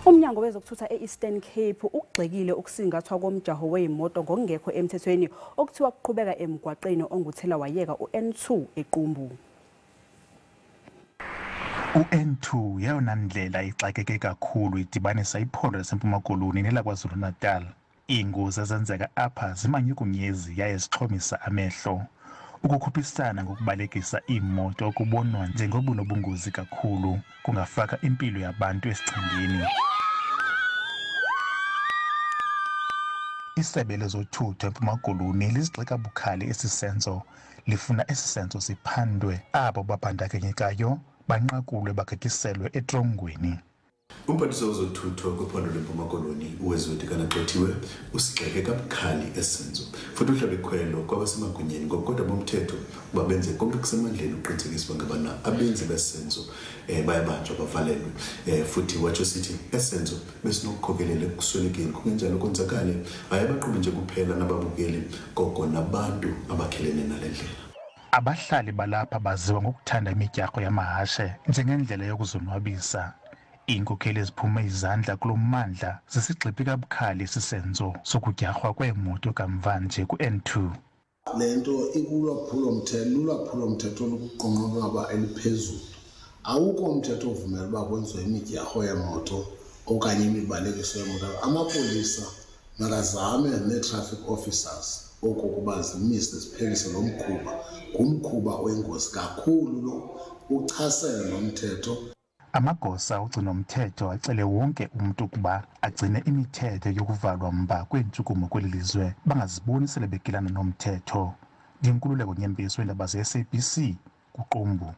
Umnyango wezokuthutha e-Eastern Cape ukugxekile ukusingathwa komjaho wezimoto ngokungekho emthethweni okuthiwa kuqhubeka emgwaqeni onguthelawayeka u-N2 eQumbu. U-N2 yeyona ndlela ixakeke kakhulu idibanisa iphondo laseMpuma Koloni nelaKwaZulu-Natal. Iingozi ezenzeka apha zimanyukunyezi yaye zixhomisa amehlo. Ukukhuphisana ngokubalekisa iimoto okubonwa njengobunobungozi kakhulu kungafaka impilo yabantu esichengeni. Isebe lezothutho eMpuma Koloni lizigxeka bukhali esi senzo, lifuna esi senzo siphandwe, abo babandakanyekayo banqakulwe bagityiselwe etrongweni. Umphathiswa wezothutho kwiphondo lweMpuma Koloni uWezweti Kanagxothiwe usigxeke kabukhali esi senzo futhi uhlabe ikhwelo kwabasemagunyeni ngokukodwa bomthetho ukuba benze konke kusemandleni ukuqinisekisa uba ngabana abenzi besenzo bayabanjwa bavalelwe. Futhi watsho sithi esenzo besinokukhokelela ekuswelekeni, kungenjalo konzakale hayi abaqhubi nje kuphela nababukeli koko nabantu abakhelene nale ndlela. Abahlali balapha baziwa ngokuthanda imidyarho yamahashe njengendlela yokuzonwabisa. Iinkokheli eziphume izandla kulo mmandla zisigxibhi kabukhali esi senzo sokudyarhwa kweemoto kamva nje ku-N2. Le nto ikulwaphulomthetho, lulwaphulomthetho olukuqonqonqaba eliphezulu. Awukho umthetho ovumela uba kwenziwe imidyarho yemoto okanye imibalekiso yemoto. Amapolisa makazame nee-traffic officers okokuba zimise ziphelise lo mkhuba. Ngumkhuba oyingozi kakhulu lo, uchasene nomthetho. Amagosa ogcinomthetho acele wonke umntu ukuba agcine imithetho yokuvalwa mba kweentshukumo kweli lizwe, bangaziboni sele begilana nomthetho. Ndinkululeko Nyembezi weendaba ze-SABC kuQumbu.